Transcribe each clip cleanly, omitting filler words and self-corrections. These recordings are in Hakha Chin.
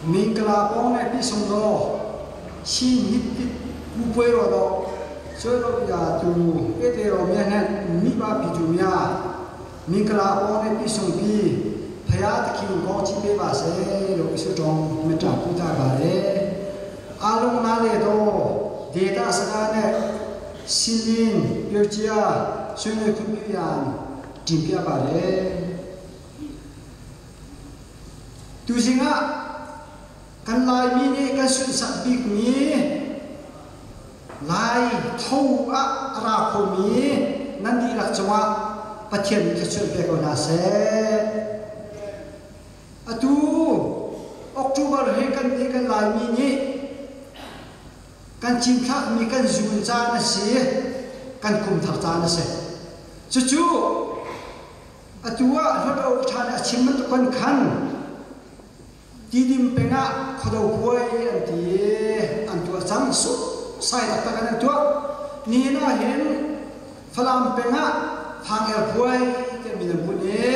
Mingkala pawng le pi sung law Chin hit tit ku puai ro do choi ro ya tu ete ro mya hnet mi ba pi tu mya Mingkala pawng le pi sung pi phaya takhin kong chi pe ba se lo isu tong me ta pu ta ba le along na le do data saka ne silin pirchia sui khun yan timpia ba le. Tuzing ah kan Laimi nih kan sunhsak bikmi Lai tho ah a ra khomi nan dihlak cungah Pathian nih thluachuah pe ko hna seh. Atu October hi kan nih kan Laimi nih kan cinthlakmi kan zuun caan a si, kan kum thar caan a si. Cucu Atu ah hluttaw ṭha nih a chim bantuk kan khan Tidim peng ah khuado puai an ti i an tuah cang. Sai taktak in an tuah. Nihin ah hin Falam peng ah Fangel puai tiah min an bunh i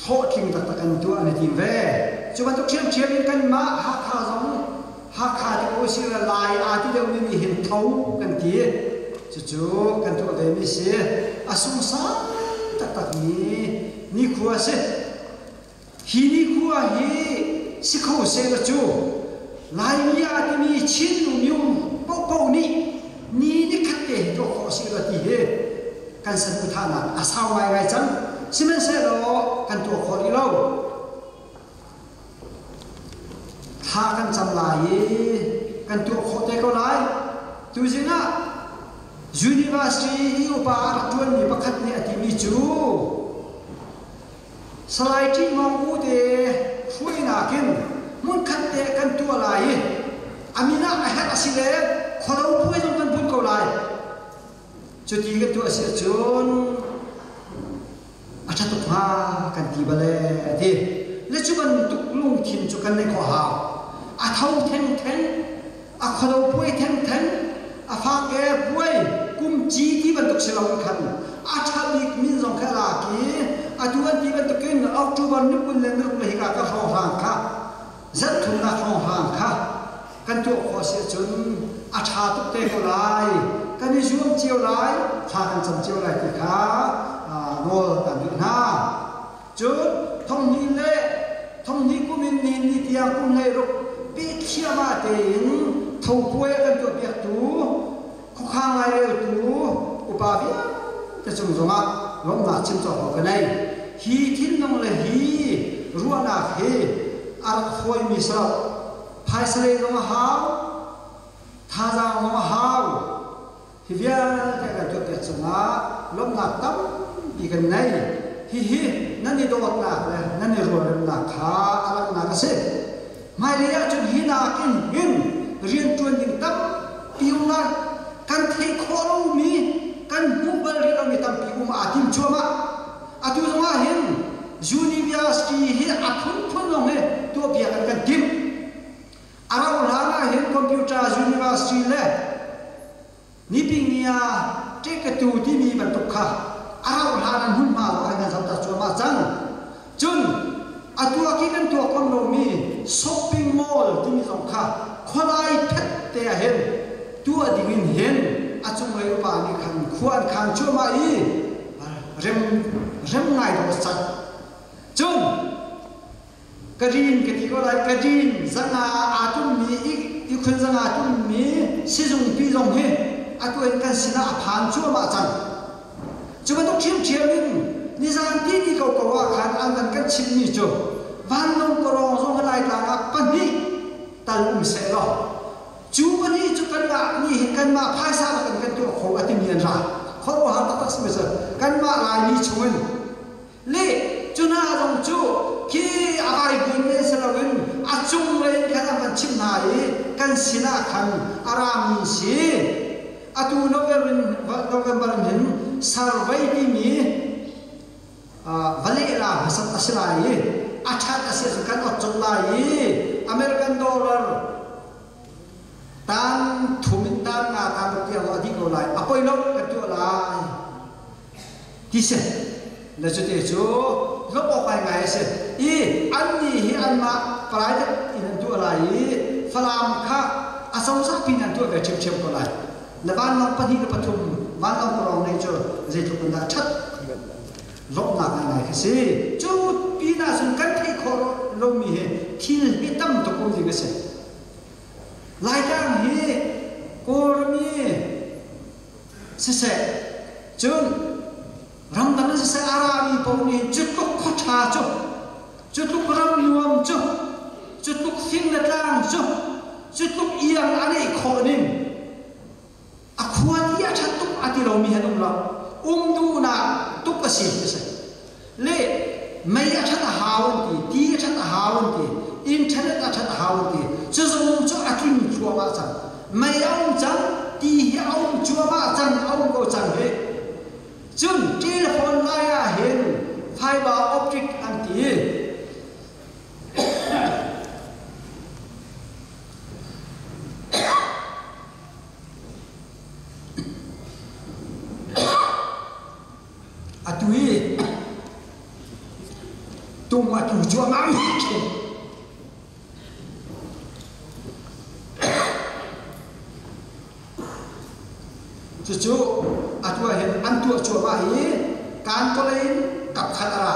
hlawhtling taktak an tuah an i tim ve. Cu bantuk ṭhiamṭhiam in kanmah Hakha zong Hakha ti ko si Lai aa ti deuhmi nih hin tho kan ti. Cucu kan tuah vemi si. A sungsai taktakmi nikhua a si. Hi nikhua hi si kho seh cu Laimi aa timi Chin lumyum paohpaoh nih ni nikhat te hi tuah khawh a si lo ti hi kan saduhthahnak a sau ngaingai cang. Sihmanhsehlaw kan tuah khawh rih lo. Thla kan cam lai i kan tuah khawh te ko lai. Tuzing ah university i upa a rak ṭuanmi pakhat nih a timi cu Salai Ṭih Mawng U te hruainak in hmunkhat te kan tuah lai i a min ah a herh a si le khualo puai zong kan bunh ko lai. Cuti kan tuah a si ahcun a ṭha tuk hnga kan ti bal ee a ti. Le cu bantuk lungthin cu kan neih khawh a hau. A tho thengtheng, a khualo puai thengtheng, a fak e puai kum ci ti bantuk si loin khan a ṭha bik min zong kha a lak i atu an ti bantukin October ni 26 le hika ka hrawnghrang kha zarh thumnak hrawnghrang kha kan tuah khawh si ahcun a ṭha tuk te ko lai. Kan i zuam cio lai, thla kan cam cio lai ti kha nawl kan duh hna. Cun thonghnih le thonghnih kum in nihin ni tiang kum 16 pehthiam ah tein thopuai a kan tuahpiaktu khuakhang laireltu upa vialte cung zongah lawmhnak chim cawk awk ka nei. Hi thinlung le hi ruahnak hi a rak fawimi si lo. Phaisa lei zong a hau, thazaang zong a hau. Hi vialte kan tuahpiak cungah lawmhnak tampi kan ngei. Hihi nan i dawtnak le nan i rualremnak kha a langhnak a si. Hmailei ahcun hi nakin hin rianṭuan ding tampi um lai. Kan theih khawh lomi, kan hmuh bal rih lomi tampi um aa tim cuahmah. Atu zongah hin university hi a phunphun zong hi tuahpiak an kan timh. A rauh hlan ah hin computer university le Nipingia ṭekatu timi bantuk kha a rauh hlan an hmunhma lo an kan zohter cuahmah cang. Cun a tuah khi kan tuah khom lomi shopping mall timi zong kha khualai phet te ah hin tuah ding in hin a cunglei upa nih khan khua an khan cuahmah i rem rem ngai dawh a cang. Cun Ka rin ka ti ko lai, ka rin zanga aa tummi, ihkhun zanga tummi sizungpi zong hi atu in kan sinah a phan cuahmah cang. Cu bantuk ṭhiamṭhiam in nizan ti ni ko ko ah khan an van kan chimmi cu vanlawng kawlawng zong hi Laitlang ah pahnih tal um seh law cu pahnih cu kanmah nih hin kanmah phaisa bak in kan tuah kho a timi an ra. Khuaruahhar taktak si mi kanmah Laimi chungin Le cu hna zong cu khi a Bible men si loin a cunglei in khan a van chimh hna i kan sinah khan a rami si. Atu November in hin survey timi va lehla hmasat a si lai i a ṭhat a si ahcun kan ot colh lai i American dollar tan thum in tan nga tan ruk tiang a dih ko lai. A poi lo kan tuah lai. Ti si. Le cute cu lawmh awk ngaingai a si. I annih hi anmah private in an tuah lai i Falam kha a cozah pin an tuah ve ṭhiamṭhiam ko lai. Le vanlawng pahnih le pathum vanlawng parong nei cu zeitluk in dah ṭhat lawmhnak ngaingai khi si. Cu pinah cun kan theih khawh lomi hi thil hi tam tuk um ding a si. Laitlang hi Kawlram i siseh cun ramdang in siseh a rami paoh nih cu tluk khua ṭha cu cu tluk ram nuam cu cu tluk fing le tlang cu cu tluk iang a neih khawh ning a khua ti a ṭhat tuk a ti lomi han um lo um duhnak tuk a si ti si le mei a ṭhat a hau an ti ti a ṭhat a hau an ti internet a ṭhat a hau an ti cu zong cu a tling thluahmah cang mei a um cang ti hi a um cuahmah cang a um ko cang hi cun telephone lai ah hin fiber optic an ti Atu hi tung a tu cuahmah mi khi cucu atu ah hin an tuah cuahmah i kaan tawlei in kapkhat a ra.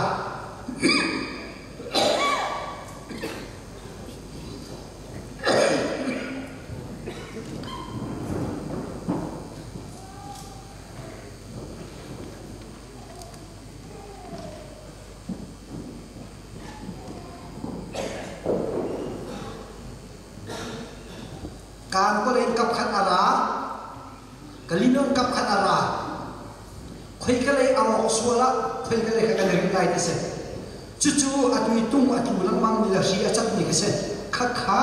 Kaan kawlh in kapkhat a ra, Kalinon kapkhat a ra. Khoikalei a rawk sual ah khoikalei kha kan ring lai ti si. Cucu atu i tung a tlu lengmang mi le hri a cat mi kha si. Khakha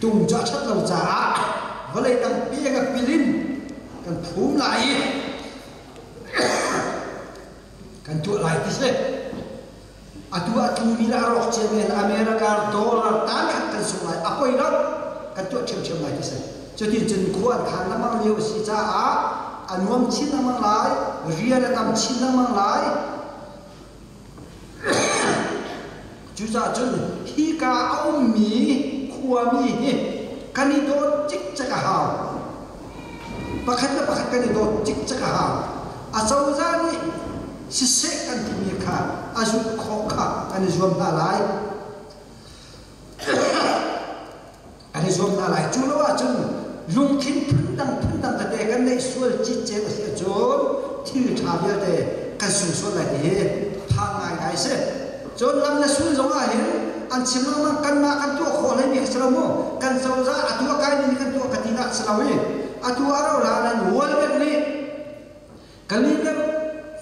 Tung cu a ṭhat lo caah vawlei tampi a ka pil in kan phum lai i kan tuah lai ti si. Atu a tlumi le a rawk ciami in America dollar tan khat kan sung lai a poi lo kan tuah ṭhiamṭhiam lai ti si. Cutin cun khua an khan lengmang lio a si caah a nuam chin lengmang lai, rian a tam chin lengmang lai. Cucaah cun hika a ummi khuami hi kan i dawt cikcek a hau. Pakhat le pakhat kan i dawt cikcek a hau. Acozah nih siseh kan timi kha a zulh khawh kha kan i zuam hna lai. Kan i zuam hna lai. Cu lo ahcun lungthin phundang phundang tete kan neih sual citcet a si ahcun thil ṭha vialte kan sung sual lai ti hi phang ngaingai a si. Cun lam le sul zong ah hin an chim lengmang kanmah kan tuah khawh hleimi kha si lo mu. Kan cozah a tuah kaimi nih kan tuah ka tinak si lo i atu a rauh hlan an World Bank nih Kalinem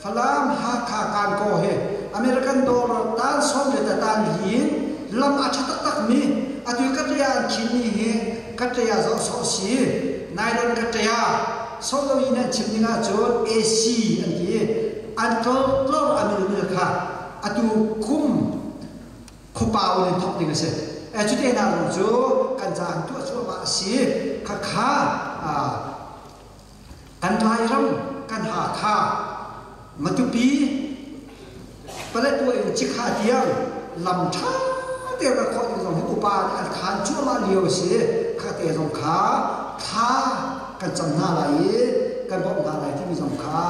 Falam Hakha Kankaw he American dollar tan sawm le tan li in lam a ṭha taktak mi atu i katleya an khin mi hi katleya zoh sawh si nylon katleya sawh lo in an chim ning ahcun AC an ti i an tlor tlor a mil mil kha atu kum khuapa in thok ding a si. E cu te hna zong cu kan ca an tuah cuahmah a si. Khakha Kan Lairam, kan Hakha, Matupi, Paletwa in Cikha tiang lam ṭha te rak khawh ding zong hi upa nih an khaan cuahmah lio a si. Kha te zong kha thla kan cam hna lai i kan bawmh hna lai timi zong kha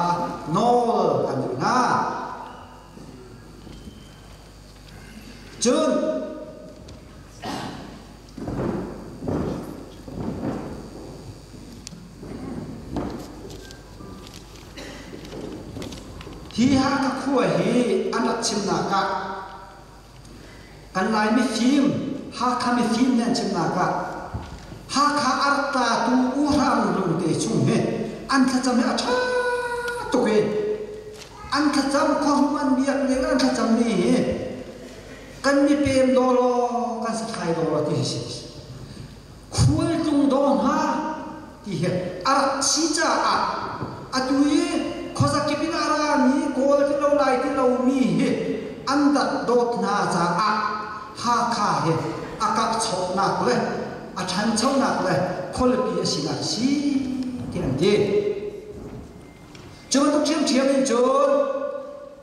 nawl kan duh hna. Cun Hi Hakha khua hi an rak chimnak ah kan Lai mifim Hakha mifim nih an chimnak ah Hakha a rak tlatu U Hrang Lungte chung hi an thlacam hi a ṭha tuk i an thlacam khuahrum an biak ning an thlacam mi hi kan mipem daw law kan sathlai daw law ti hi si khualtlung daw hna ti hi a rak si caah atu i khuazakip in a rami Kawl ti lo Lai ti lomi hi an dat dawt hna caah Hakha hi a karhchonak le a ṭhanchonak le khualipi a sinak si ti an ti. Cu bantuk ṭhiamṭhiam in cun.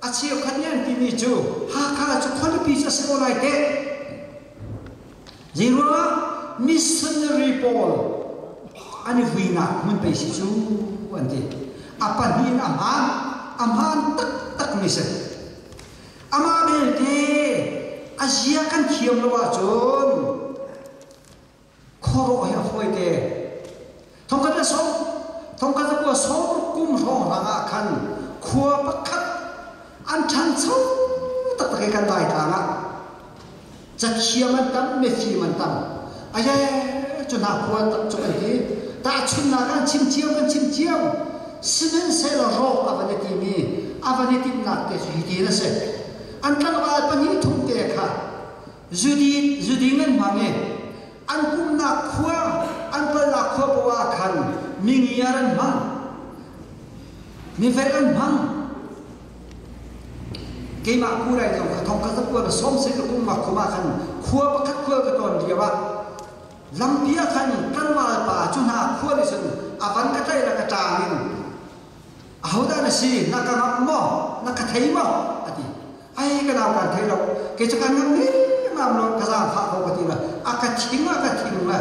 A cheukhat nih an timi cu Hakha cu khualipi cu a si ko lai teh. Zeiruangah missionary pawl an i vuinak hmun pei si cu an ti. A pahnih in a hmaan, a hmaan taktak mi si. Amah belte a zia kan thiam lo ahcun khuarawh hi a fawi te. Thongkhat le sawm, thongkhat le kua sawm kum hrawng hrang ah khan khua pakhat an ṭhancho taktak i kan Laitlang ah cathiam an tam, mifim an tam. Aye, cu hna khua tak cu kan ti. Tahchunhnak an chim cio, kan chim cio. Sihmanhsehlaw rawk a van i timi, a van i timhnak te cu hitin a si. An tlangval pahnih thum te kha zudi, zuding an hmang i an pumnak khua an palnak khua poah ah khan mingiar an hmang mifel an hmang keimah kurai zong kha thong kha zakuan som se ka kum ma khuma khan khua pakhat khua ka ton lio ah lampi ah khan tlangval pa cu hna khua nih cun a van ka tlai la ka ṭang in ahodah na si na ka ngamh maw na ka thei maw a ti ai ka nau kan thei lo kei cu kan ngam ngam lo ka zaangfah ko ka ti la a ka thing a ka thing le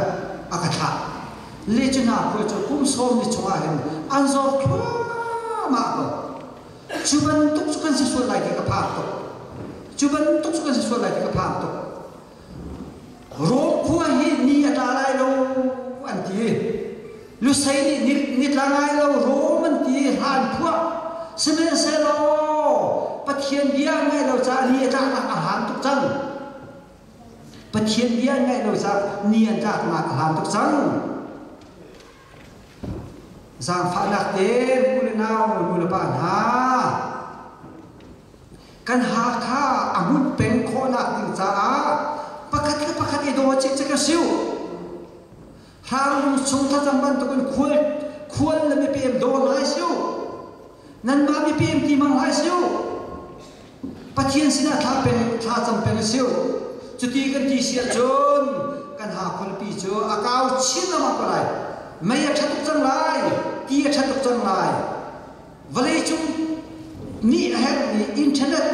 a ka thlah le cu hna khua cu kum sawm ni chungah hin an zor thluahmah ko cu bantuk cu kan si sual lai ti ka phang tuk cu bantuk cu kan si sual lai ti ka phang tuk Rom khua hi ni a tla lai lo an ti. Lusei nih ni, ni tla lai lo Rom an ti hlan phuah. Sihmanhsehlaw Pathian bia an ngaih lo caah ni a tlaknak a hlan tuk cang. Pathian bia an ngaih lo caah ni an tlaknak a hlan tuk cang. Zaangfahnak te u le nau nu le pa hna Kan Hakha a hmunh peng khawhnak ding caah pakhat le pakhat i daw cikcek a siu. Hranglung chung thlacam bantukin khual khual le mipem daw hna siu. Nanmah mipem ti mang hlah siu. Pathian sinah thla peng thla cam peng a siu. Cuti kan ti si ahcun kan Hakhualpi cu a kau chin lengmang ko lai. Mei a ṭha tuk cang lai, ti a ṭha tuk cang lai. Vawleicung nih a herhmi internet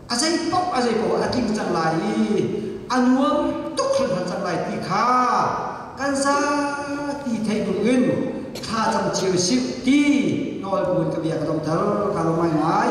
a zei paoh a zei paoh a tling cang lai i a nuam tuk hringhran cang lai ti kha kan zapi theih bu in thla cam cio sih ti nawl bu in ka bia ka dongter ka lawm ngaingai.